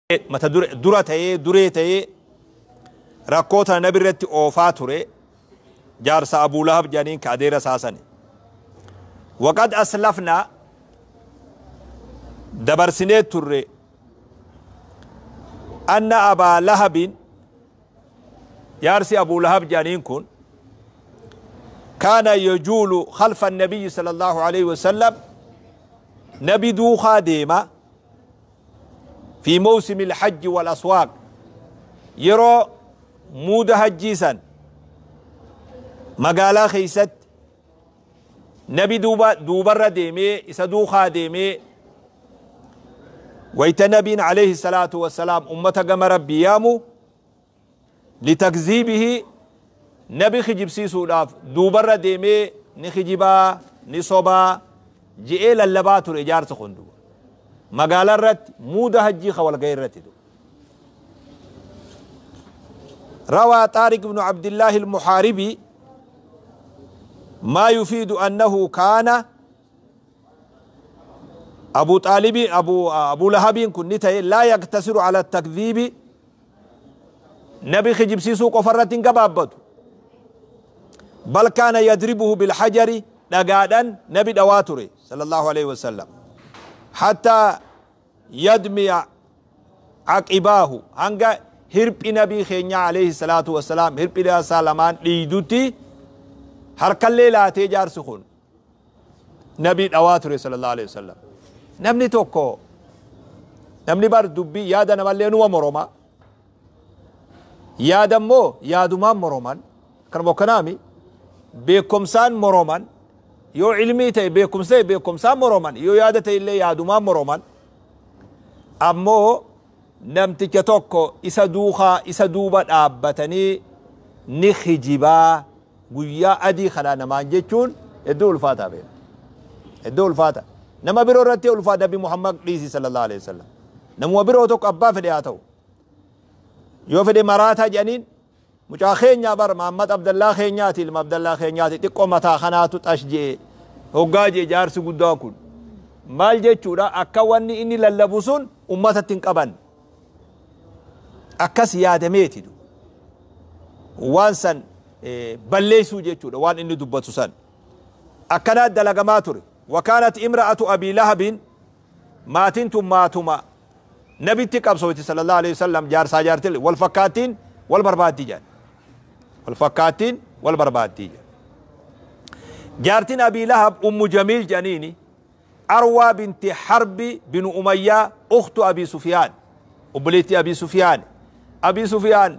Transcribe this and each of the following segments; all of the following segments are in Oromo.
Mata dura ta'ee duree ta'ee rakkoo tana nabi irratti oofaa ture jaarsa Abuu Lahab jedhaniin ka adeera isaa sani. Waqad aslafnaa dabarsinee turre anna Abaa Lahabin jaarsi Abuu Lahab jedhaniin kun kaana yajuulu khalfa nabiyyi sallallahu alaihi wasallam nabi duukaa deema fi mawsimi alhajji wal aswaaq yeroo muuda hajjii san magaalaa keeysatti nabi duuba duubarra deemee isa duukaa deemee wayta nabiin alayhi salaatu wassalaam ummata gama rabbii yaamu litakziibihi nabi kijibsiisuudhaaf duubarra deemee ni kijibaa ni sobaa je'ee lallabaa ture jaarsa kun duuba magaalaa irratti muuda hajjii ka walga'ii irratti duuba. روى طارق بن عبد الله المحاربي ما يفيد أنه كان أبو طالب أبو لهب كن لا يقتصر على التكذيب نبي خجب سيسو قفرة قبابته بل كان يضربه بالحجر نقادا نبي دواتري صلى الله عليه وسلم حتى يدمي عقباه هنگا هرب نبي خينيا عليه الصلاة والسلام هرب إلى سالمان ليدوتي هركل لا تجار سخون نبي دواتري صلى الله عليه وسلم. نمني توكو نمني بار دبي يادا نمالي نوا مروما يادا مو يادو ما مرومان كان بوكنامي بكمسان مرومان يو علمي تي بكمسي بكمسان مرومان يو يادا تي اللي يادو ما مرومان أمو namticha tokko isa duukaa isa duuba dhaabbatanii ni kijibaa guyyaa adii kanaa namaan jechuun hedduu ulfaataa beena. Hedduu ulfaata. Nama biroo irratti ulfaata Nabi Muhammad dhiisi sallallahu alaihi wasallam. Namuma biroo tokko abbaa fedhe haa ta'u. Yoo fedhe maraataa jedhaniin mucaa keenyaa bar Muhammad Abdallaa keenyaati ilma Abdallaa keenyaati xiqqoo mataa kanaatu xash je'e hoggaa je'e jaarsi guddaan kun. Maal jechuudha akka wanni inni lallabu sun ummatatti hin qaban. Akkas yaadameeti du waan san balleessuu jechuudha waan inni dubbatu san akkanaa dalagamaa ture. Wakaanat imra'atu abii lahabin maatiin tun maatuma nabitti qabsooti sallallahu alaihi wasallam jaarsaa jaartil wal fakkaattiin wal barbaaddii jedhan wal fakkaattiin wal barbaaddii jedhan. Jaartiin abii lahab ummu jamiil jedhaniini Arwaa binti Harbi binu Umayyaa ukhtu Abi Sufyaan obboleettii Abi Sufyaan. Abi Sufyaan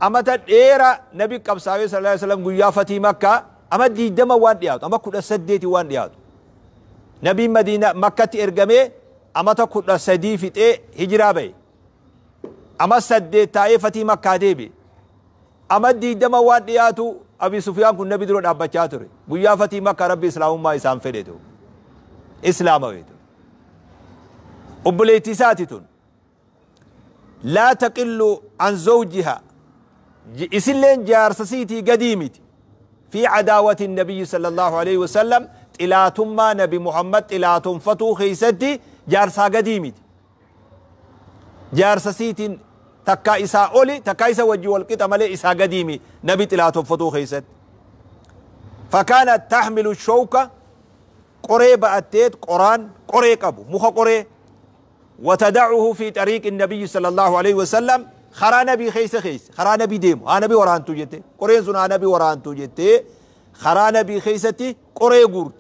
amata dheera nabi qabsaawee sallallahu alaihi wasallam guyyaa fatii makkaa ama 20 waan dhiyaatu ama 18 waan dhiyaatu nabiin Madiina makkatti ergamee amata 13 fixee hijiraa ba'e ama 8 taa'ee fatii makkaa deebi'e ama 20 waan dhiyaatu Abi Sufyaan kun nabi dura dhaabbachaa ture guyyaa fatii makkaa rabbi islaamummaa isaan fedhe ta'u islaamawee ta'u obboleettii isaati tun لا تقل عن زوجها إسلين جارسسيتي قديمت في عداوة النبي صلى الله عليه وسلم تلاتما نبي محمد تلاتم فتو خيستي جارسا قديمت جارسسيتي تكا إسا أولي تكا إسا وجه والقطة ملي إسا قديمي نبي تلاتم فتو خيست. فكانت تحمل الشوكة قريبة أتيت قران قريق أبو مخ قري وتدعه في طريق النبي صلى الله عليه وسلم خرا نبي خيس خيس خرا نبي ديمو ها نبي ورانتو جتي قرين سنا نبي ورانتو جتي خرا نبي خيستي قري غورت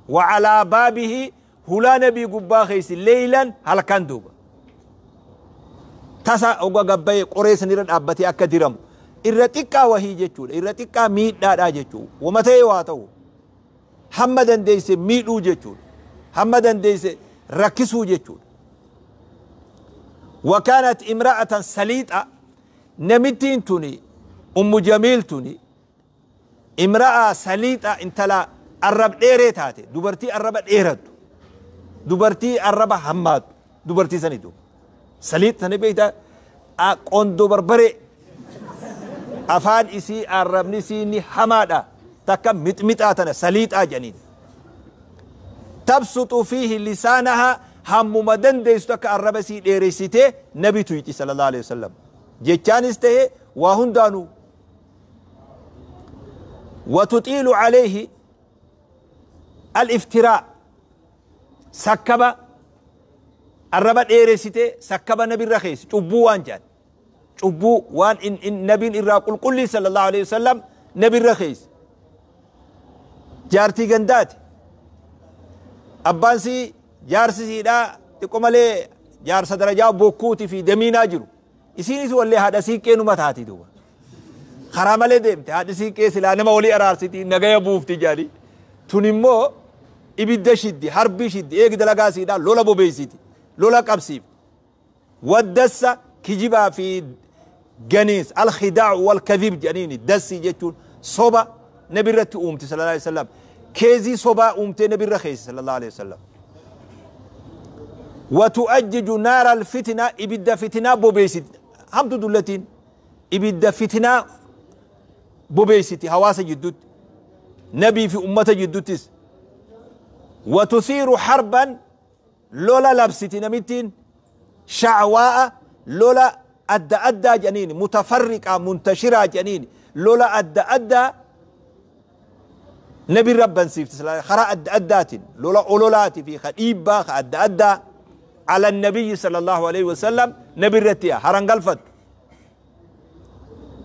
وعلى بابه هلا نبي قبا خيس ليلا هل كان دوبا تسا اوغا غباي قري سنيرن ابتي اكا ديرم الرتيكا وهي جچو الرتيكا ميدادا جچو ومتي واتو حمدن ديس ميدو جچو حمدن ديس ركسوا جتون. وكانت امرأة سليطة نمتين توني أم جميل توني امرأة سليطة انت لا الرب ديري تاتي دبرتي الرب ديرت دبرتي الرب حماد دبرتي سنيدو سليط سني بيتا قندو بربري أفان إسي الرب نسيني حمادة تكا متمتاتنا سليطة جنين تبسط فيه لسانها Hammuma dandeessu akka arraba isii dheeressitee nabi tuyxi sallallahu alaihi wasallam. Jechaanis ta'e waa hundaanuu. Watuxiilu alayhi al-iftiraa, sakkaba arraba dheeressitee sakkaba nabirra keessa cubbuu waan jedhan, cubbuu waan nabiin irraa qulqullii sallallahu alaihi wasallam nabirra keessa. Jaartii gandaati, abbaan sii jaarsi siidhaa xiqqo malee jaarsa darajaa bokkuuti fi damiinaa jiru. Isiinis wallee haadha siiqqee numa taati. Duuba karaa malee deemte. Haadhi siiqqee silaa nama walii araarsiti, nagaya buufti jedhani. Tun immoo ibidda shiddi, harbii shiddi, eegi dalagaa siidhaa lola bobeessiti, lola qabsiifti. Waddassa kijibaa fi ganiins, alkhidaacu walkadhib jedhaniini. Dassi jechuun soba nabirratti uumti sallallahu alaihi wasallam. Keezii sobaa uumtee nabirra keessa sallallahu alaihi wasallam. Watu'ajjiju naara alfitna, ibidda fitnaa bobeessiti. Hamtu dullatiin ibidda fitnaa bobeessiti hawaasa jiddutti, nabii fi ummata jidduttis. Watusiiru harban, lola labsiti namittiin. Shacwaa'a, lola adda addaa jedhaniini, mutafarriqaa muntashiraa jedhaniini, lola adda addaa nabi rabbansiifti karaa adda addaatiin, lola ololaati fi ka dhiibbaa ka adda addaa ala nabiyyi sallallahu alaihi wasallam nabi irratti harangalfattu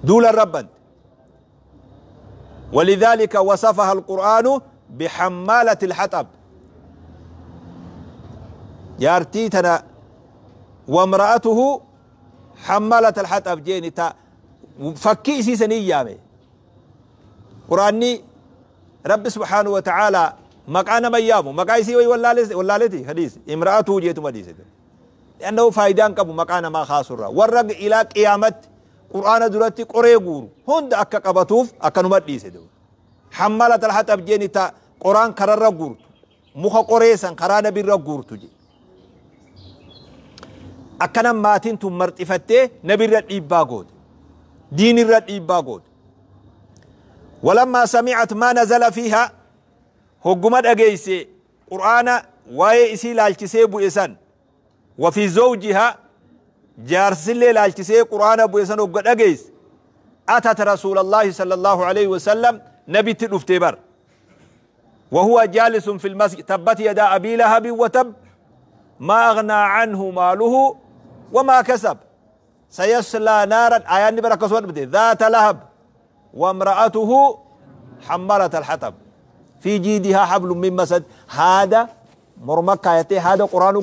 duula rabbante. ولذلك وصفها القرآن بحمالة الحطب. جارتي تنا وامرأته حمالة الحطب جيني تا فكي سيسني يامي. قرآني رب سبحانه وتعالى مقا nama yaamu maqaa isii way wallaaleti hadiis imra'atuhu jeetuma dhiise, لأنه faayidaan qabu maqaa namaa kaasurra. Warra ilaa qiyaamatti qur'aana duratti qoree guuru hunda akka qabatuuf akkanuma dhiise. Hammalat alhaxab jeeni, ta qoraan kararra guurtu, muka qoreesan karaa nabirra guurtu je. Akkana maatiin tun marxifattee nabirra dhiibbaa goote, diinirra dhiibbaa goote. ولما سمعت ما نزل فيها، hogguma dhageeyse qur'aana waa'ee isii laalchisee bu'e san, وفي زوجها، jaarsillee laalchisee qur'aana bu'e san hogga dhageeyse, أتت رسول الله صلى الله عليه وسلم، nabitti dhuftee bar. وهو جالس في المسجد. تبت يدا أبي لهب وتب، ما أغنى عنه ماله وما كسب، سيصلى نارا. آيان بركة ذات لهب، وامرأته حمالة الحطب، في جيدها حبل من مسد. هذا morma kaayatee haada quraanu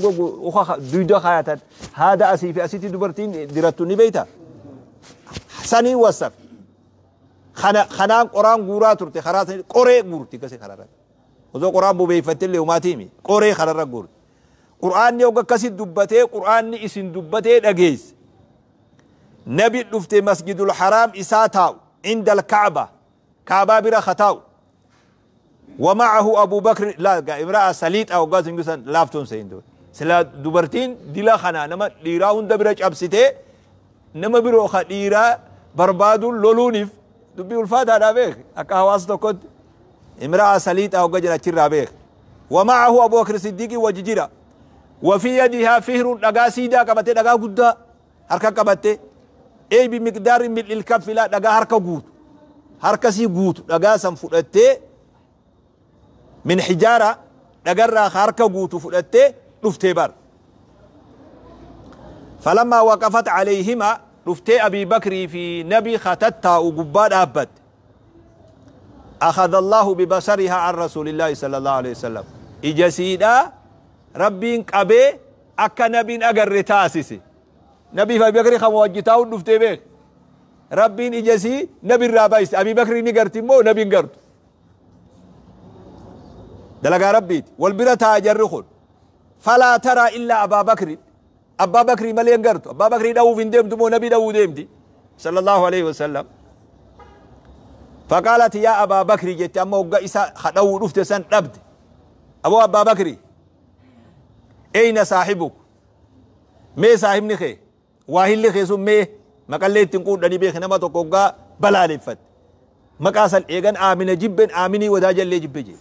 duyda kaayatan, haada asii fi asitti dubartiin dirattu ni beeyta. Sanii wasaf kanaan qoraan guuraa turte. Karaa sanii qoree guurti kase kararra osoo qoraan bobeeffatte illee umaatiimi qoree kararra guurti. Qur'aanni hogga akkasit dubbatee, qur'aanni isin dubbatee dhageesse, nabi dhufte. Masjidul haraam isaa taa'u, عند الكعبة, kaabaa bira kataa'u. ومعه أبو بكر. لا، امرأة سليط أو قاس نجوسا لافتون سين سلا dubartiin dila kana nama dhiiraa hunda bira cabsitee nama biroo ka dhiiraa barbaaduun loluuniif dubbii ulfaataadhaa beek. Akka hawaasa tokkotti امرأة سليطة hogga jira achirraa beek. ومعه أبو بكر الصديق wajji jira. وفي يدها فهر, dhagaa siidaa qabatee, dhagaa guddaa harka qabattee, أي بمقدار ملء الكف, laa dhagaa harka guutu, harkasii guutu dhagaa san fudhattee, من حجارة, dhagarraa harka guutu fudhattee dhuftee bar. فلما وقفت عليهما, dhuftee أبي بكر fi nabi katattaa'u gubbaa dhaabbatte, أخذ الله ببصرها عن رسول الله صلى الله عليه وسلم. Ija siidhaa rabbiin qabee akka nabiin agarre taasise. Nabii fi Abi Bakri kama wajji taa'uun dhuftee beek. Rabbiin ija sii nabi irraa baay'ise. Abi Bakri ni garti immoo nabiin gartu. Dalagaa rabbiiti. Wal bira taa'a jarri kun. فلا ترى إلا أبا بكر, abbaa Bakrii malee hin gartu. Abbaa Bakrii dha'uuf hin deemtu moo nabii dha'uu deemti صلى الله عليه وسلم؟ فقالت يا أبا بكر jette. Amma hogga isa dha'uu dhufte san dhabde. Aboo abbaa Bakri, أين صاحبك? Mee saahibni kee, waahilli kee sun mee? Maqallee ittiin quudhanii beek. Nama tokko hoggaa balaaleffatte maqaa san eegan aamina jibben aaminii wadaajallee jibbe jee.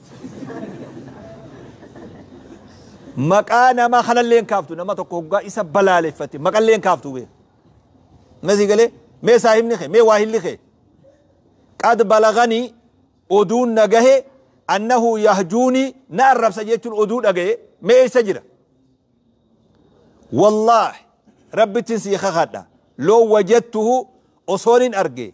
Maqaa nama kanallee hin kaaftu. Nama tokko hoggaa isa balaaleffatte maqallee hin kaaftu beek. Masii galee mee saahibni kee mee waahilli kee. Qad balaganii oduun na gahe annahu yahjuunii na arrabsa jechuun oduu dhagaye mee eessa jira? Wallaahi rabbittin sii kakadha loo wajadtuhu osoonin arge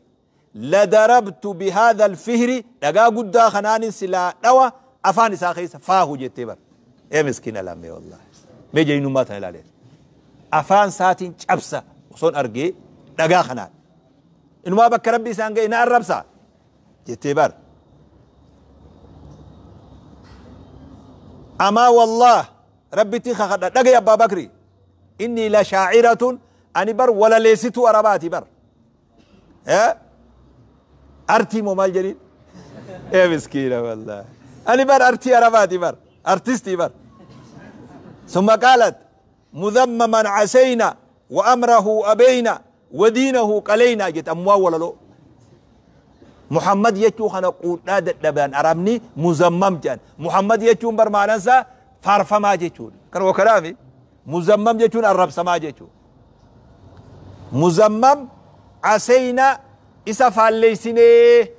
ladarabtu bihaadha alfihri dhagaa guddaa kanaanin silaa dhawa afaan isaa keessa faahu jettee bar. Ee miskiina lammee wallaahi. Mee jeynummaa tana ilaalee. Afaan isaatiin cabsa osoon argee dhagaa kanaan. Inumaa bakka rabbi isaan ga'e na arrabsa jettee bar. Amaa wallaah rabbitti kakadha dhagaye abbaa bakri. Inni la shaaciratun ani bar walaleessituu arabaati bar. Artii moo maal jedhin? Ee miskiina wallahi. Ani bar artii arabaati bar. Artistii bar. Summa qaalat mudhammaman casayna wa amrahu abayna wa diinahu qalayna jette ammoo walaloo. Muhammad jechuu kana quudhaa dadhaban arabni muzammam jedhan. Muhammad jechuun bar maanansaa faarfamaa jechuudha. Kanuma kanaami muzammam jechuun arrabsamaa jechuudha. Muzammam casayna isa faalleessinee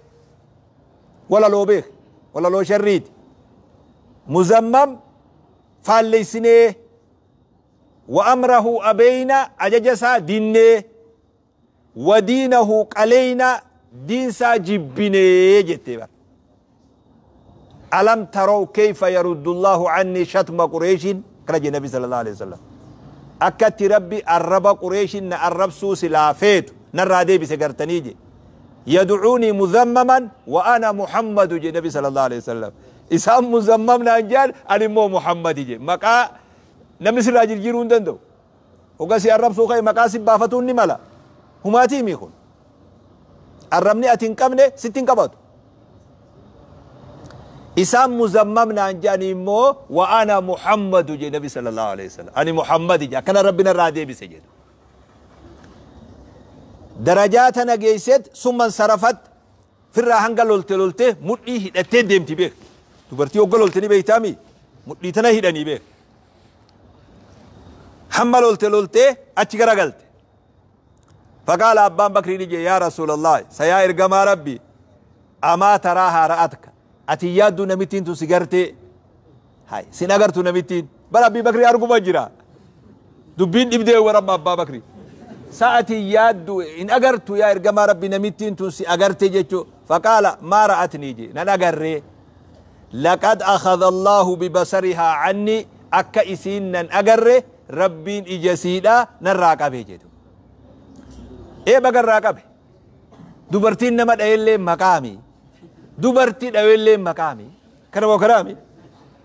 walaloo beek walaloo sharriiti. Muzammam faalleessinee wa amrahu abayna ajaja isaa dinnee wa diinahu qaleyna diinsaa jibbinee jettee bar. Alam taraw kayfa yaruddu Allahu anni shatma Qureeshin kana jee Nabi sallallahu alaihi wasallam. Akkatti Rabbi arraba Qureeshin na arrabsuu silaa feetu narraa deebise gartanii je. Yad'uunii muzammaman wa ana Muhammadu je Nabi sallallahu alaihi wasallam. Isaan muzammam naan jedhan ani immoo Muhammadi je. Maqaa namni sirraa jijjiiruu hin danda'u. Hogga si arrabsuu ka'e maqaa si baafatuun ni mala. Humaatii mii kun. Arrabni ati hin qabne sitti hin qabatu. Isaan muzammam naan jedhanii immoo wa ana Muhammadu je Nabi sallallahu alaihi wasallam. Ani Muhammadi je akkana Rabbi narraa deebise jedhu. Darajaa tana geesset summan sarafat firraa hanga lolte lolte mudhii hidhattee deemti beek. Dubartii hogga lolte ni beektaami mudhii tana hidhanii beek. Hamma lolte loltee achi garagalte. Faqaala abbaan bakrii ni jee yaa rasuulallah sayaa ergamaa rabbi amaa taraa ra'atka ati yaadduu namittiin tun si gartee hay sin agartu namittiin bara abbii bakrii arguma jira dubbiin dhibdee waramma abbaa bakrii sa'ati yaaddu hin agartu yaa ergamaa rabbi namittiin tun si agarte jechuu faqaala maa ra'atnii jee nan agarree laqad akhadha allahu bibasarihaa anni akka isiin nan agarre rabbiin ija siidhaa narraa qabe jedhu. Ee baga irraa qabe. Dubartiin nama dha'ellee maqaami. Dubartii dha'ellee maqaami. Kana moo kanaami?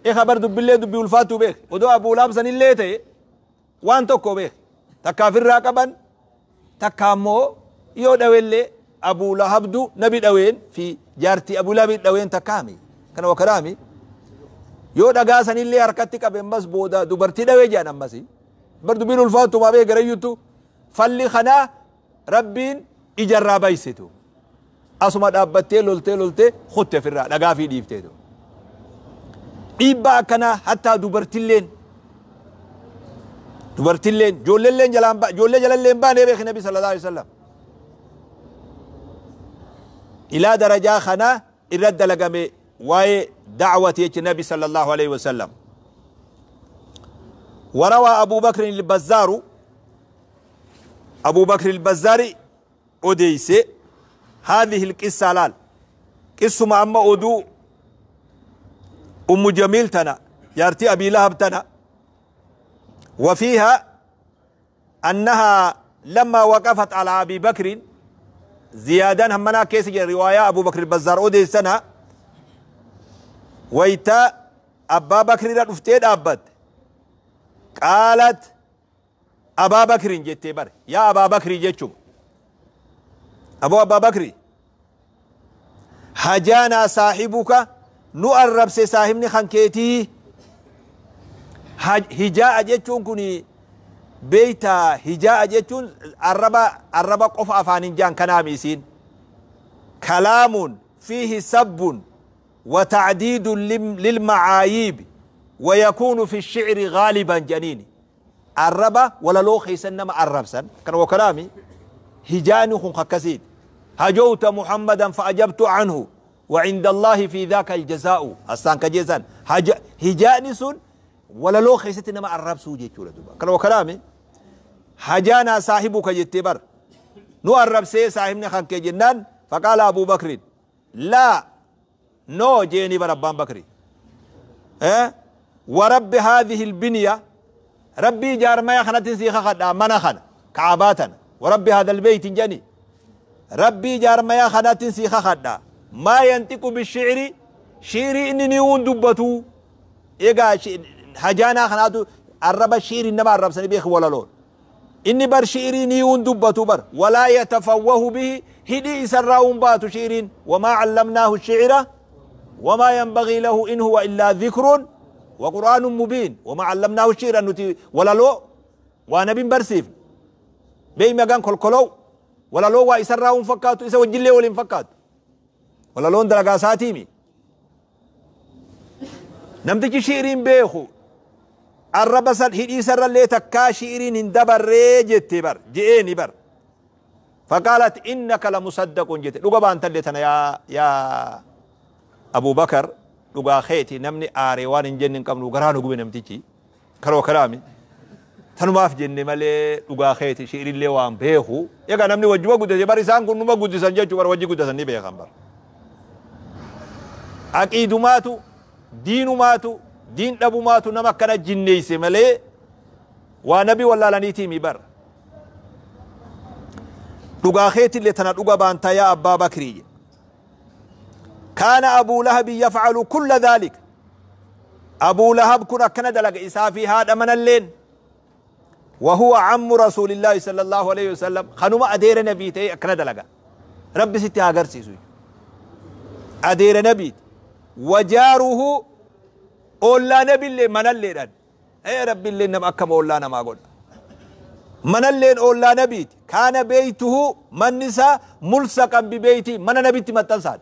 Ee kabar dubbillee dubbii ulfaattuu beek. Odoo Abuu Lahab sanillee ta'e waan tokko beek. Takka ofirraa qaban takka ammoo yoo dhawellee Abuu Lahabdu nabi dhaween fi jaartii Abuu Lahabi dhaween takkaami. Kana moo kanaami? Yoo dhagaa sanillee harkatti qabe ammas booda dubartii dhawee jedhan ammasi. Bar dubbiin ulfaattumaa beek garayyuttu. Falli kanaa Rabbiin ijarraa baysitu. Asuma dhaabbattee loltee loltee kutte ofirraa dhagaa fi dhiifteetu. Dhiibbaa akkanaa hattaa dubartilleen dubartilleen ijoolleelleen jalaan ijoollee jalallee hin baanee beeki Nabi sallallahu alaihi wasallam. Ilaa darajaa kanaa irra dalagame waa'ee da'wati jecha Nabi sallallahu alaihi wasallam. وروى أبو بكر البزار أبو بكر البزار أديس هذه القصة لال قصة ما أما أدو أم جميل تنا يارتي أبي لهب تنا وفيها أنها لما وقفت على أبي بكر زيادا همنا كيس رواية أبو بكر البزار أديس تنا ويتا أبا بكر رفتيد أبد قالت أبا بكر جتي بر يا أبا بكر جتشو أبو أبا بكر هجانا صاحبك نؤرب صاحبني خنكيتي هجاء جتشون كوني بيتا هجاء جتشون الربا الربا قف أفانين جان كناميسين كلام فيه سب وتعديد للمعايب ويكون في الشعر غالبا جنيني الربا ولا لو خيسن نما الربسن كان وكلامي هجاني خن خكسيد هجوت محمدا فأجبت عنه وعند الله في ذاك الجزاء أستان كجيزان هجاني سن ولا لو خيست نما الربسو جيتشولا دوبا كان وكلامي هجانا صاحبك جتبر نو الربسي صاحبنا خان كجنان فقال أبو بكر لا نو جيني بربان بكري اه ورب هذه البنية ربي جار ما يخنا تنسيخ خدا منا خنا كعباتنا ورب هذا البيت جني ربي جار ما يخنا تنسيخ خدا ما ينطق بالشعر شعري إنني وندبتو إيجا هجانا خناتو الرب الشعر إنما الرب سنبيخ ولا لون إني بر شعري نيون دبتو بر ولا يتفوه به هدي سراهم باتو شعرين وما علمناه الشعر وما ينبغي له إن هو إلا ذكر وقرآن مبين وما علمناه الشعر أنه ولا لو وانا بين برسيف بي مغان كل ولا لو وإسراهم فكاتو إسا وجلي ولين فكاتو ولا لون درقا ساتيمي نمتك شعرين بيخو الرب سر هدي سر اللي تكا شعرين اندبر ريجت بر جئيني بر فقالت إنك لمصدق جت لقبا أنت اللي تنا يا أبو بكر لقا خيتي نمني آريوان جنن كم لقرانو قبي نمتيكي كرو كلامي تنو في جنة مالي لقا خيتي شعري اللي وان بيخو يقا نمني وجوا قد جبر إسان كن نما قد سنجا جبر وجي قد سني بيخان بر أكيد ماتو دين ماتو دين أبو ماتو نما كان جنيس مالي ونبي ولا لنيتي مبر لقا خيتي اللي تنا لقا بانتا يا أبا بكري كان أبو لهب يفعل كل ذلك أبو لهب كنا كان دلق إسافي هذا من اللين وهو عم رسول الله صلى الله عليه وسلم خنوما أدير نبيتي كان دلق ربي ستي أغر سيسوي أدير نبيت وجاره أولا نبي اللي من اللين أي ربي اللي نم أكم أولا نما أقول من اللين أولا نبيت كان بيته من نساء ملصقا ببيتي من نبيت ما تنسى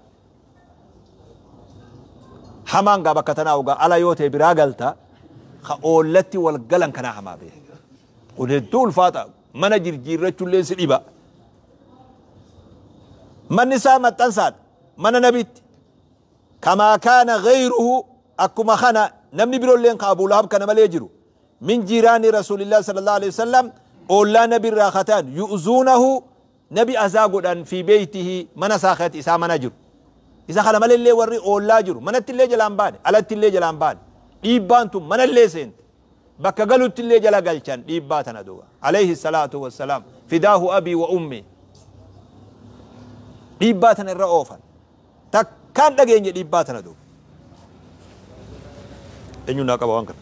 حمان غا بكتنا وغا على يوتي براغلتا خولتي والقلن كنا حما به ولدول فاتا من جرجيرچو لين سديبا من نساء ما تنسى من نبيت كما كان غيره أكما خنا نمني برولين أبو لهب كان مالي يجرو من جيران رسول الله صلى الله عليه وسلم أولا نبي الراختان يؤذونه نبي أزاقودان في بيته من ساخت إسا من أجر إذا خلا مالي اللي وري أولا جرو من التلي جلان بان على التلي جلان بان إيبانتم من اللي سنت بكا قالوا التلي جلا قلشان إيباتنا دوا عليه الصلاة والسلام فداه أبي وأمي إيباتنا الرؤوفا تك كان دغين إيباتنا دوا eenyu naa qaba waan kana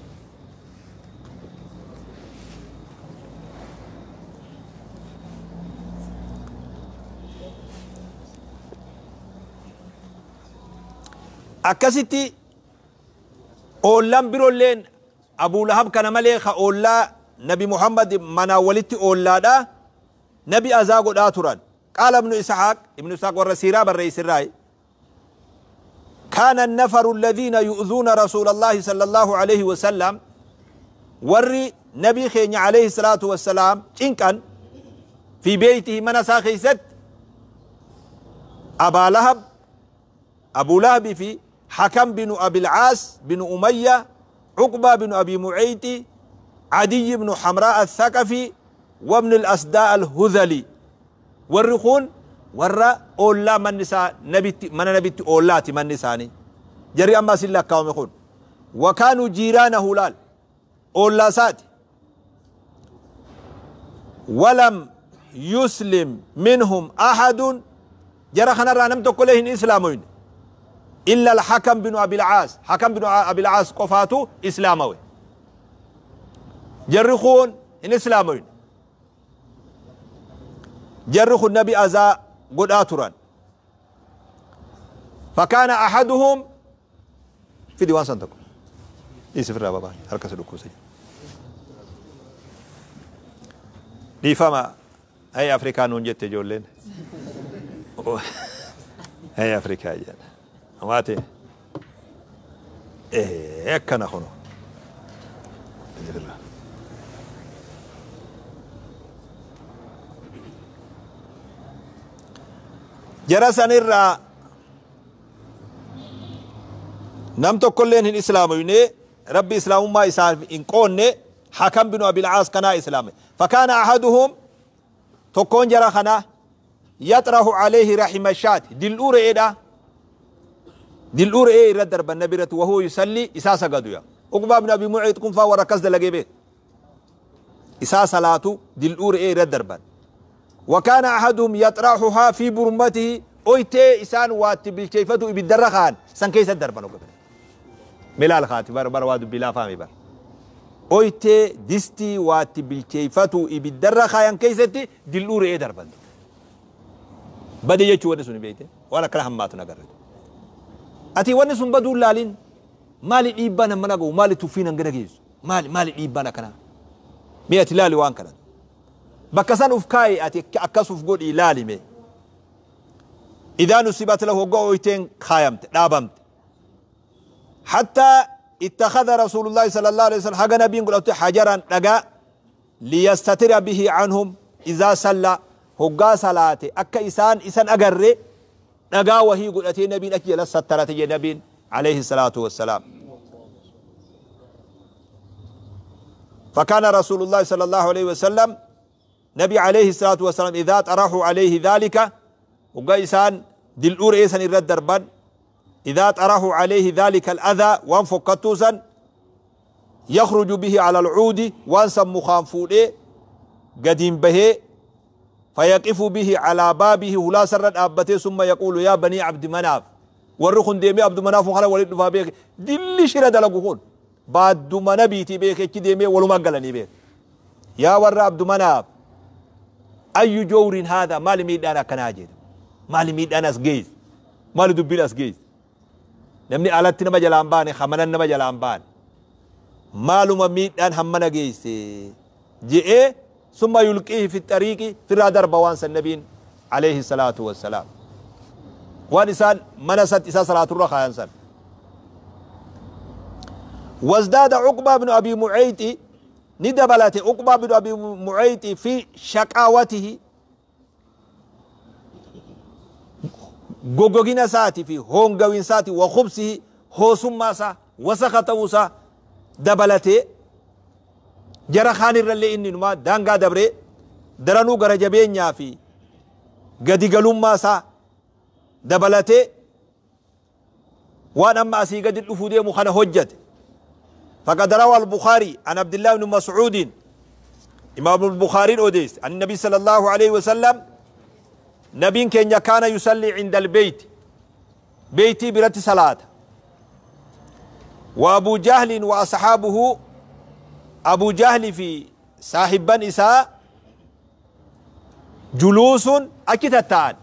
akkasitti oollaan biroolleen Abuu Lahab kana malee ka oollaa Nabi Muhammad manaa walitti oollaadha Nabi azaa godhaa turan qaala ibnu Isxaaq ibnu Isxaaq warra siiraa barreessirraayi كان النفر الذين يؤذون رسول الله صلى الله عليه وسلم وري نبي خين عليه الصلاة والسلام إن كان في بيته من ساخيست أبا لهب أبو لهب في حكم بن أبي العاص بن أمية عقبة بن أبي معيط عدي بن حمراء الثقفي وابن الأسداء الهذلي ورخون ورا أولا من نساء نبيت من نبيت أولاتي من نساني جري أما سلا كاوم يخون وكانوا جيرانه لال أولا سات ولم يسلم منهم أحد جرى خنا رانم تقولهن إسلامين إلا الحكم بن أبي العاص حكم بن أبي العاص قفاتو إسلاموي جرخون إن إسلامين جرخ النبي أزا قد آتران فكان أحدهم في ديوان صندوق إيسف الرابع هركس الكوسي دي فما هاي أفريقيا نونجت جولين هاي أفريقيا جان واتي إيه كان خنو Irraa. Jara sanirraa nam tokkolleen hin islaamoyne, Rabbi islaamummaa isaaf hin qoonne. Hakam binu Abil Caas kanaa islaame. Fakaana ahaduhum, tokkoon jara kana, yaxrahu alayhi raxima shaati, dil'uu re'eedha, dil'uu re'ee irra darban nabi irratti, wahuwa yusallii, isaa sagadu. Ya Uqbaa bin Abi Muciix kun faa warra akkas dalagee beek, isaa salaatu dil'uu re'ee irra darban. وكان أحدهم يطرحها في برمته, oytee isaan waatti bilcheeffatu ibiddarra kaan san keessa darban. Oga milaal kaati bar bar waa dubbii laafaami bar. Oytee distii waatti bilcheeffatu ibiddarra kaayan keessatti dil'uu re'ee darban. Bade jechuu wanni sun beeyte, waan akkana hammaatu nagarre. Ati wanni sun baduu laalin, maali dhiibbaan hammana gahu? Maali tuffiin hangana geessu? Maali, maali dhiibbaan akkana? Mee ati laali waan kana, bakka san uf kaayi, ati akkas uf godhii laali mee. إذا نصبت له, hoggaa oyteen kaayamte dhaabamte. حتى اتخذ رسول الله صلى الله عليه وسلم, haga nabiin godhate, حجرا, dhagaa, ليستتر به عنهم إذا صلى, hoggaa salaate akka isaan isan agarre dhagaa wahii godhatee nabiin achi jala sattarate je nabiin عليه الصلاة والسلام. فكان رسول الله صلى الله عليه وسلم, نبي عليه الصلاة والسلام, إذا طرحوا عليه ذلك, hoggaa isaan dil'uu re'ee san irra darban, إذا طرحوا عليه ذلك الأذى, waan fokkattuu san, يخرج به على العود, waan san mukaan fuudhee gadiin bahee, فيقف به على بابه, hulaa sarra dhaabbatee, ثم يقول يا بني عبد مناف. Warri kun deemee Abdu Manaaf kana walitti dhufaa beeke. Dilli shira dalagu kun baadduma nabiitii beeke, achi deemee walumaa galanii beeke. Yaa warra Abdu Manaaf, أي جور هذا, maali miidhaan akkanaa jedha, maali miidhaan as geesse, maali dubbiin as geesse? Namni alatti nama jalaan baane, hamanan nama jalaan baane, maaluma miidhaan hammana geesse je'ee, ثم يلقيه في الطريق, firraa darba waan san nabiin عليه الصلاة والسلام, waan isaan mana isaa salaaturra kaayan san. وازداد عقبة بن أبي معيط, ندبلت عقبة بن أبي معيط في شقاوته, goggogina isaati fi hoongawinsaati, وخبثه, hoosummaa isaa, wasaka ta'uusaa dabalatee, jara kaanirrallee inni numaa daangaa dabree daranuu gara jabeenyaa fi gadi galummaa isaa dabalatee waan amma asii gadi dhufuu deemu kana hojjate. فقد روى البخاري عن عبد الله بن مسعود, إمام البخاري أوديس، عن النبي صلى الله عليه وسلم, نبي كان كان يصلي عند البيت, بيتي biratti صلاة, وأبو جهل وأصحابه, أبو جهل fi saahibban isaa, جلوس, achi tatta'an.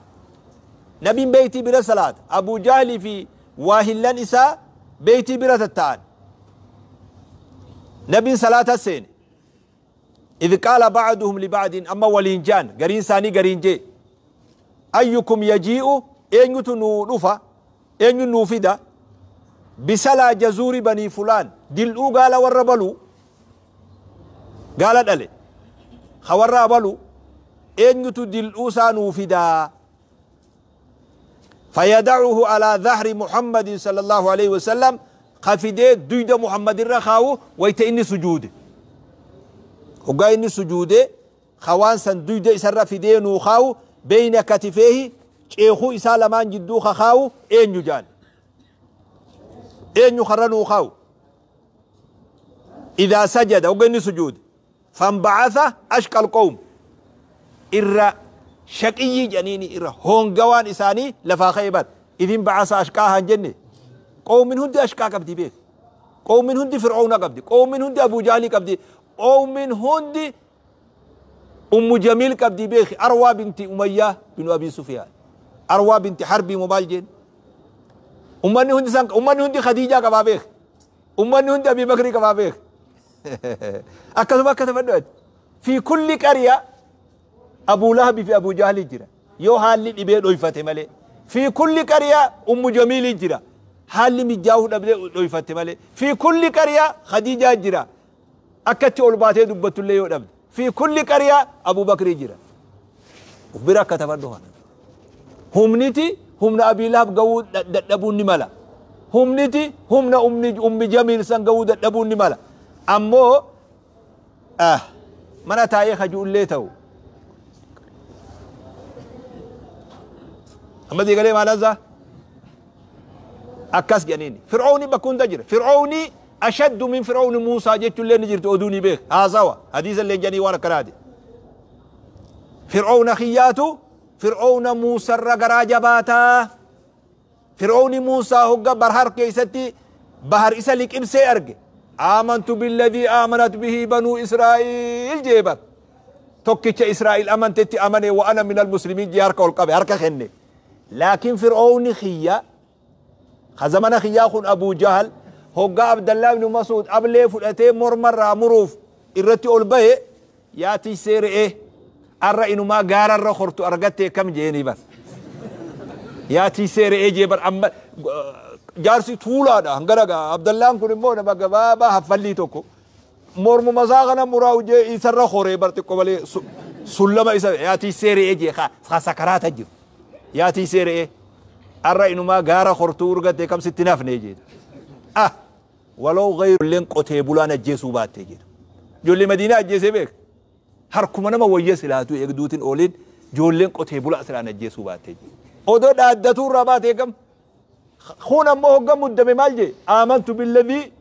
Nabiin beeytii bira salaata, Abu Jahli fi waahillan isaa beeytii bira tatta'an. Nabiin salaata seene. إذ قال بعضهم لبعض, amma waliin jaan, gariin isaanii gariin jee, أيكم يجيء, eenyutu nuu dhufa, eenyu nuu fida, بسلى جزور بني فلان, dil'uu gaala warra baluu, gaala dhale ka warra balu, eenyutu dil'uu isaa nuu fidaa? فيضعه على ظهر محمد صلى الله عليه وسلم, ka fidee duyda Muhammad irra kaawu wayta inni sujuude. Hoggaa inni sujuude kawaan san duyda isarra fidee nuu kaawu, بين كتفيه, ceekuu isaa lamaan jidduu ka kaawu eenyu jaan, eenyu karra nuu kaawu? إذا سجد, hoggaa inni sujuude. فانبعث أشقى القوم, irra shaqiyyii jedhaniini, irra hongawaan isaanii lafaa ka'e bar. إذ انبعث أشقاها hin jenne? Qoomin hundi ashqaa qabdi beek, qoomin hundi Fir'auna qabdi, qoomin hundi Abu Jaalii qabdi, qoomin hundi Ummu Jamiil qabdi beek, Arwaa binti Umayyaa binu Abi Sufyaan, Arwaa binti Harbii momaal jeen. Ummanni hundi san, ummanni hundi Khadiijaa qabaa beek, ummanni hundi Abi Bakrii qabaa beek. Akkasuma akka tafadhu في كل قرية Abu Lahabi fi Abu Jahli jira, yoo haalli dhibee dhoyfate malee. في كل قرية Ummu Jamiili jira, haalli mijaa'uu dhabdee dhoyfatte malee. في كل قرية Khadiijaa jira. Akkatti ol baatee dubbattullee yoo dhabde. Fi kulli qaryaa Abuu Bakrii jira. Uf bira akka tafadhu kana. Humniti humna Abii Lahab gahuu dadhabuun ni mala. Humniti humna Ummi Jamiil san gahuu dadhabuun ni mala. Ammoo ah mana taa'ee kajuullee ta'u. Amma diigalee maal akkas jedhaniini. Fir'oowni bakka hunda jira. Fir'oowni ashaddu min fir'oowni Muusaa jechuullee ni jirti, oduu ni beeka. Haasawa hadiisa illee jedhanii waan akkanaati. Fir'oowna kiyyaatu Fir'oowna Muusarra garaa jabaataa. Fir'oowni Muusaa hogga barhar keessatti bahar isa liqimsee arge. Aamantu billadii aamanat bihi banuu Israa'iil jee bar. Tokkicha Israa'iil amantetti amane, wa ana minal muslimiin jee harka ol qabe, harka kenne. Laakiin Fir'oowni kiyya ka zamana kiyyaa kun Abuu Jahal hoggaa Abdallaa ibn Masuud ablee fudhatee mormarraa muruuf irratti ol bahe, yaa tiksee re'ee, arra inumaa gaararra hortu argattee kam jeenii bar. Yaa tiksee re'ee jee bar. Amma jaarsi tuulaadha hangana gaa. Abdallaan kun immoo nama gabaabaa haffallii tokko. Mormuma isaa kana muraa jee isarra horee bar, xiqqoo malee sullama isa yaa tiksee re'ee jee ka sakaraata jiru. Yaa tiksee re'ee, arra inumaa gaara hortuu urgattee kam sitti nafne jeetu. Ah, waloo gayru qotee bulaan ajjeesuu baattee jedhu. Ijoollee Madiinaa ajjeesee beeka. Harkuma nama wayya silaatu eegduutiin ooliin ijoolleen qotee bulaa silaan ajjeesuu baattee jedhu. Odoo dhaaddatuu irraa baatee gam. Kun ammoo hogga muddame maal jee? Aamantu billadii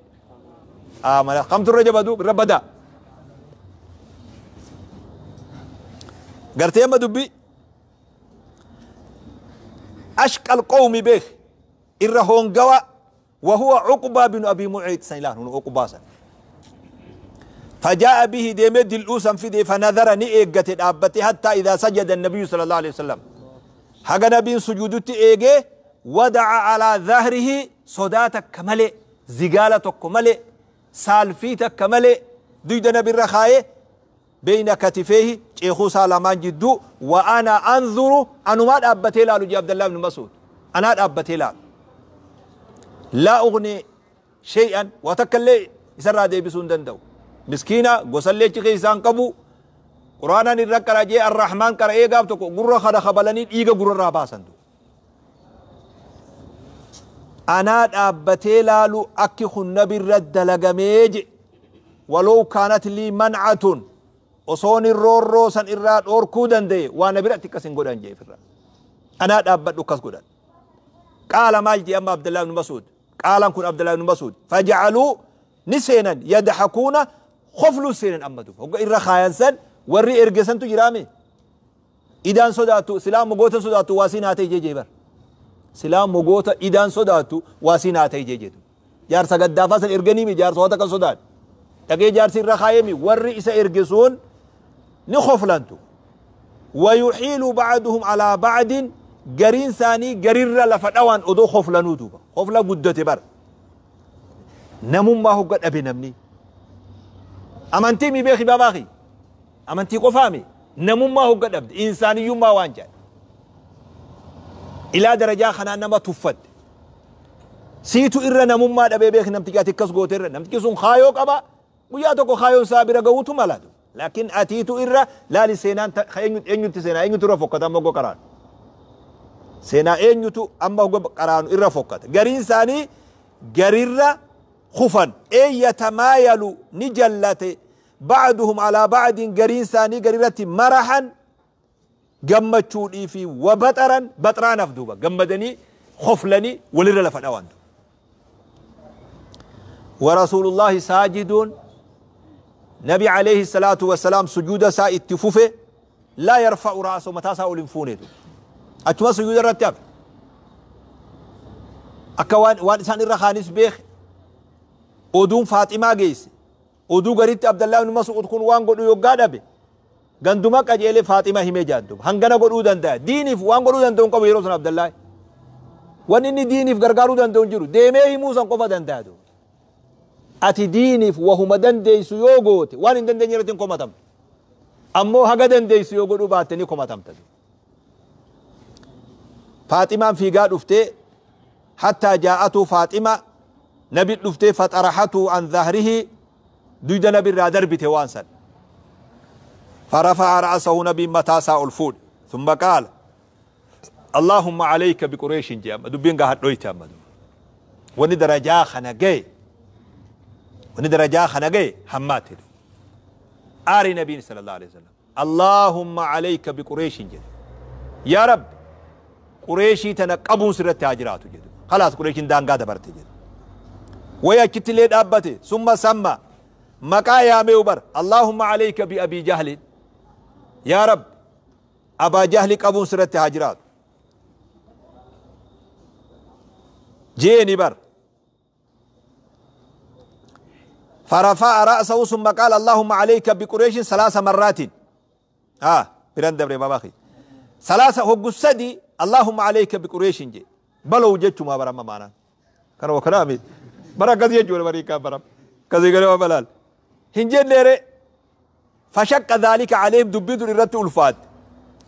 aamana. Kamtu irra jabadu irra badaa. Gartee amma dubbii. Ashqal qawmi beek irra hongawa وهو عقبة بن أبي معيط سيلان عقبة سن. فجاء به ديمد دلوسا في دي فنظر نئيقت دابتي حتى إذا سجد النبي صلى الله عليه وسلم حق نبي سجودت إيجي ودع على ظهره صداتك كمالي زقالتك كمالي سالفيتك كمالي ديد نبي الرخاية بين كتفيه شيخو سالامان جدو وأنا أنظر أنا ما أبتي لالو عبد الله بن مسعود أنا أبتي لالو لا أغني شيئا وتكلي يسرى دي بسون دندو مسكينة غسل كيسان قبو قرانا نركر جي الرحمن كر ايه قابتكو قرر خدا خبلني إيغا قرر راباسندو أنا أبتي لالو أكي خنبي الرد لقميج ولو كانت لي منعة وصوني الرور روسا إراد أوركو دندي وانا برأتي كسن قدان جي في الرد أنا أبتلو كس قدان. قال مالجي أما عبد الله بن مسعود قال كن عبد الله بن مسعود فجعلوا نسينا يضحكون خفلوا سينا أما دوب هو إرى خاينسن وري إرجسن تجرامي إذا صداتو سلام مغوتا صداتو واسينا تيجي جيبر سلام مغوتا إذا صداتو واسينا تيجي جيدو جار سقد دافاسن إرجنيمي جار صوتك صدات تجي جار سير خايمي وري إسا إرجسون نخفلانتو ويحيل بعضهم على بعض قرين ثاني قرير لفدوان أدو خفلانو دوبا خفلا قدتي بر نمو ما هو قد أبي نمني أمانتي مي بيخي باباخي أمانتي قفامي نمو ما هو قد أبد إنساني يوم ما وانجا إلى درجة خنا نما تفد سيتو إرى نمو ما أبي بيخي نمتي أتكس قوتر نمتي سون خايوك أبا وياتوكو خايو سابرا قوتو مالادو لكن أتيتو إرى لا لسينان إنيو تسينا إنيو ترفقة أما قران سينا إنيو أما قران إرى فقط قرين ثاني قرير خفا أي يتمايل نجلت بعضهم على بعض قرين ثاني قريرة مرحا قمتشوني في وبطرا بطران فدوبا قمدني خفلني ولر لفن ورسول الله ساجد نبي عليه الصلاة والسلام سجود سا اتفوفه لا يرفع رأسه متى سا أولنفونه أتما سجود الرتاب أكوان وان الرخانيس بيخ أدوم فاطمة جيس أدو غريت عبد الله بن مسعود كون وان قدو يقاد أبي غندما كجيل فاطمة همي جادو هنغنا قدو دندا ديني وان قدو دندون قبو يروسن عبد الله وان إني ديني في غرغارو دندون جرو ديمي موسى قفا دندادو أتي ديني وهم دندي سيوغوت وان إن دندن يرتين كوماتم أمو هغا دندي سيوغو باتني كوماتم تدو فاطمة في قاد أفتي حتى جاءته فاطمة نبي أفتي فطرحته عن ظهره Duyda nabi irraa darbite waan san. Farafa'a ra'asahu nabiin mataa isaa ol fuudhe. Thumma qaala Allahumma alayka biqureeshin jee amma dubbiin gaa hadhoyte amma duuba. Wanni darajaa kana gaye wanni darajaa kana gaye hammaate duuba. Aari nabiin sallallahu alaihi wasallam. Allahumma alayka biqureeshin jedhe. Yaa Rabbi Qureeshii tana qabuun sirratti haa jiraatu jedhe. Khalaas Qureeshiin daangaa dabarte jedhe. Wayi achitti illee dhaabbate summa samma maqaa yaamee bar Allahumma alayka bi Abii Jahlin. Yaa Rabbi Abaa Jahli qabuun sirratti haa jiraatu. Jeeni bar. فرفع رأسه ثم قال اللهم عليك بقريش ثلاث مرات آه بران دبري بابا خي ثلاثة هو سدي اللهم عليك بقريش جي بلو جتشو ما برا ما معنا كانوا كلامي برا كذي يجوا بريكا برا كذي قالوا بلال هنجن ليري فشق ذلك عليهم دبيدو الرت ألفات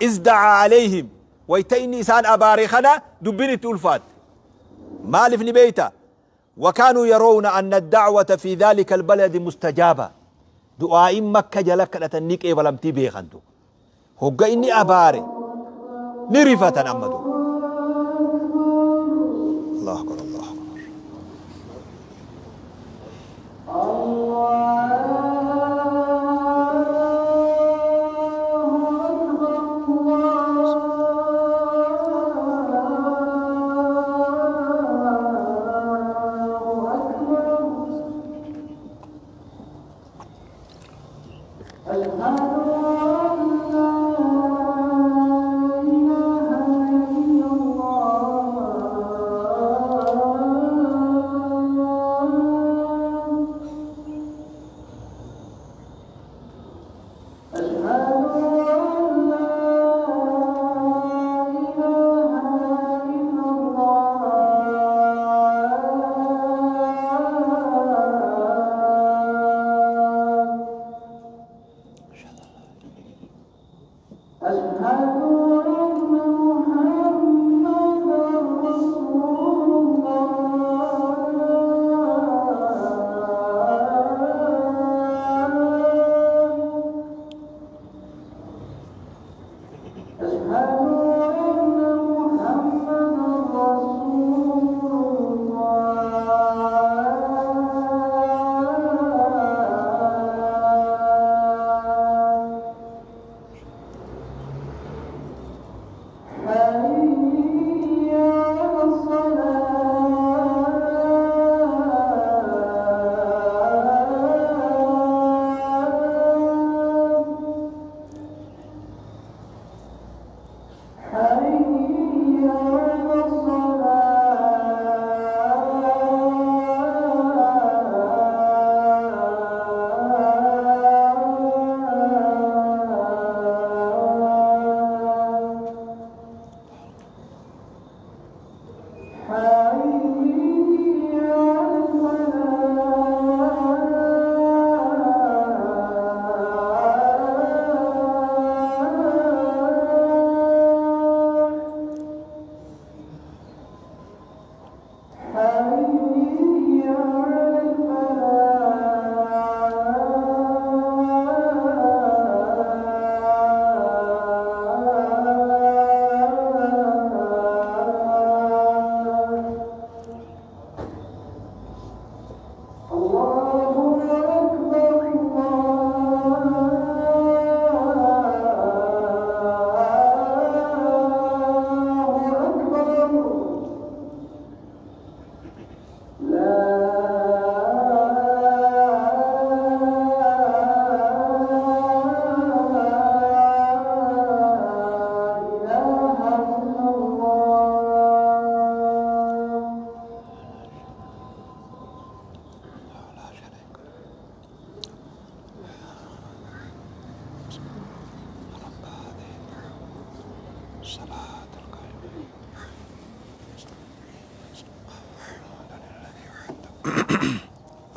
إذ دعا عليهم ويتيني إسان أباريخنا دبيني ألفات مالف نبيتا وكانوا يرون أن الدعوة في ذلك البلد مستجابة دعاء مكة جلك لتنيك إيه ولم تبي خندو هو إني أباري نرفة أمدو الله أكبر الله أكبر.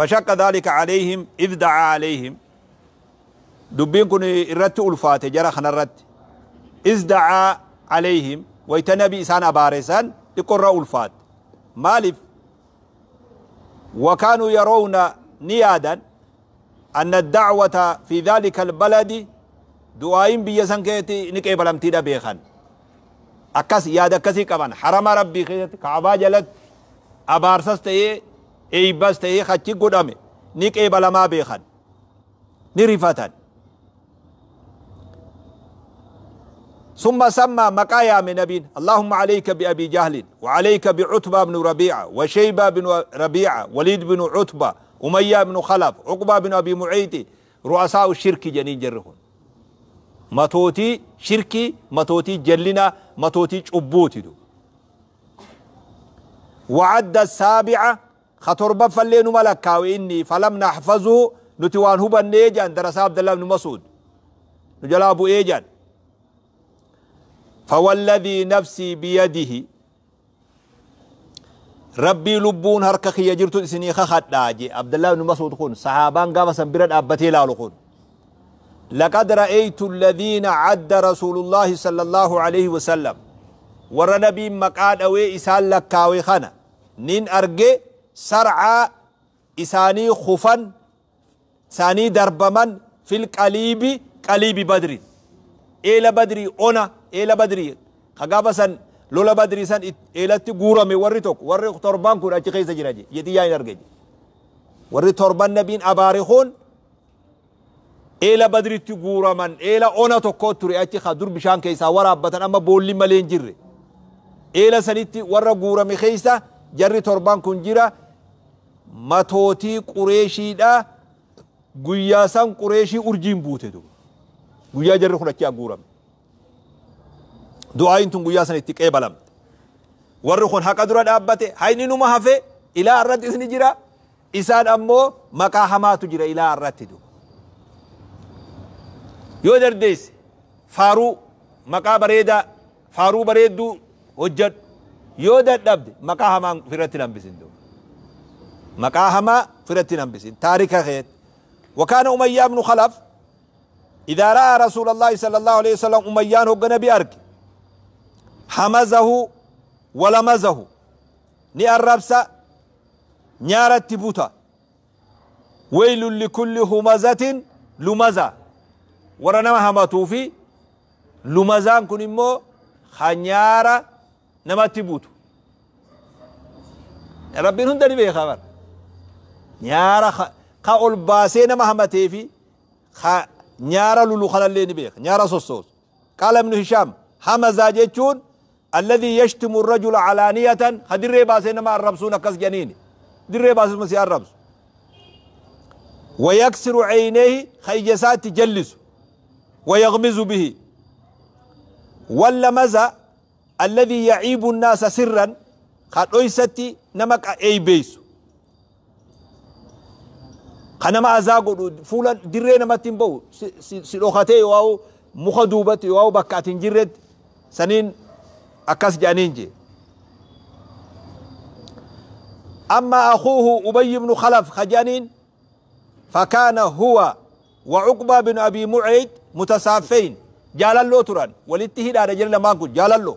فشق ذلك عليهم إذ دعا عليهم دبين كن الرت ألفات جرى خنرت إذ دعا عليهم ويتنبي إسان أبارسان تقر ألفات مالف وكانوا يرون نيادا أن الدعوة في ذلك البلد دعائين بيسان كيتي نكي بلمتي بيخان أكس ياد كسي كمان حرم ربي خيت كعبا جلت أبارسس تي أي بس تي خاتي قدامي نكي بلما بيخان نرفتان ثم سمى مكايا من نبي اللهم عليك بأبي جهل وعليك بعتبة بن ربيعة وشيبة بن ربيعة وليد بن عتبة أمية بن خلف عقبة بن أبي معيط رؤساء الشرك جنين جرهون متوتي شركي متوتي جلنا متوتي عبوتي دو وعد السابعة خطربة فلين ملكا وإني فلم نحفظه نتوان هو النيجان درس عبد الله بن مسعود نجلاب إيجان فوالذي نفسي بيده ربي لبون هركخي يجرت سني خخت داجي عبد الله بن مسعود خون صحابان قام سنبرد أبتي لالخون لقد رأيت الذين عد رسول الله صلى الله عليه وسلم ورنبي مقاد أوي إسان لكاوي خنا نين أرجي سرعى إساني خفن ساني دربمن في القليب قليب بدر إلى بدري أنا إلى بدري خجابسن لولا بدري سن إلى تجورة مي وريتك وري تربان كون أتي خيسة جراجي يدي يا نرجع وري تربان نبين أبارخون إلى بدري تجورة من إلى أنا تكوتري أتي خدور بشان كيسة ورا بتن أما بولي ملين جري إلى سنتي ورا جورة مي خيسة جري تربان كون جرا ما توتي قريشي دا قياسان قريشي أرجين بوتدو قيا جري خنا كيا جورة دعاء تون قياسان اتك بلم ورخون حق درا دابته هاي نو ما هفه إلى الرد إسني جرا إسان أمو مكا حماتو جرا إلى الرد دو يودر ديس فارو مكا بريدا فارو بريدو هجد يودر دبد مكا حما فرتنا بسين دو مكا حما فرتنا بسين تاريخ خيت وكان أمية بن خلف إذا رأى رسول الله صلى الله عليه وسلم أميان هو نبي أرك حمزه ولمزه ني الربسة نيارة تبوتا ويل لكل همزة لمزة ورنما همتو في لمزان كن مو خنيارة نما تبوتو ربي هندني بيه خبر نيارة خا باسي نما همتي في خا نيارة لولو خلالين بيه نيارة صوصوص قال ابن هشام همزة جيتشون الذي يشتم الرجل علانية خدر باسي نما الربسون كس جنيني در باسي مسي الربس ويكسر عينيه خيجسات تجلس ويغمز به واللمزة الذي يعيب الناس سرا خدويستي نمك اي بيس خنما ازاغو فولا درينا ما تنبو سلوختي واو مخدوبتي واو بكاتين جرد سنين اكاس جانينجي اما اخوه ابي بن خلف خجانين فكان هو وعقبة بن ابي معيط متسافين جالالو تران ولته دا رجل مانكو جالالو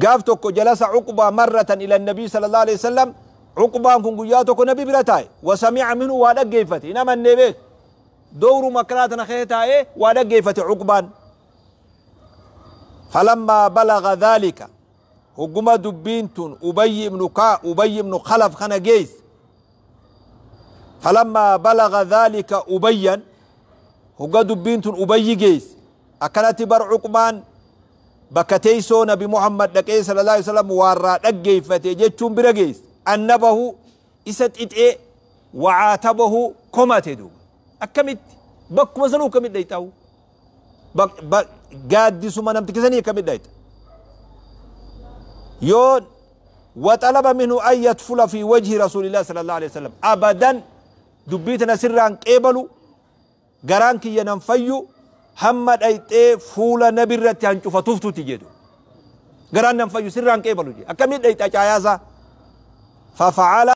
قافتك جلس عقبة مرة إلى النبي صلى الله عليه وسلم عقبة كن قياتك نبي برتاي وسمع منه ودقيفته إنما النبي دور مكراتنا خيتاي ودقيفته عقبان فلما بلغ ذلك هجم دبينتون أبي بن كا أبي بن خلف خنا جيس فلما بلغ ذلك أبيا هجا دبينتون أبي جيس أكلت بر عقبان بكتيسو نبي محمد لكي صلى الله عليه وسلم وارا دقيفته جتشون برجيس أنبه إست إتئ وعاتبه كما تدو أكمت بك وزنو كمت ديتاو بك بك قاد سما نمتكسني كمت ديت يون وطلب منه أن يدخل في وجه رسول الله صلى الله عليه وسلم أبدا دبيتنا سرا قبلوا قرانك ينفيو محمد أيتي فولا نبرتي هنشوف تفتو تجدو قران ننفيو سرا قبلوا أكمل أيتا عيازا ففعل.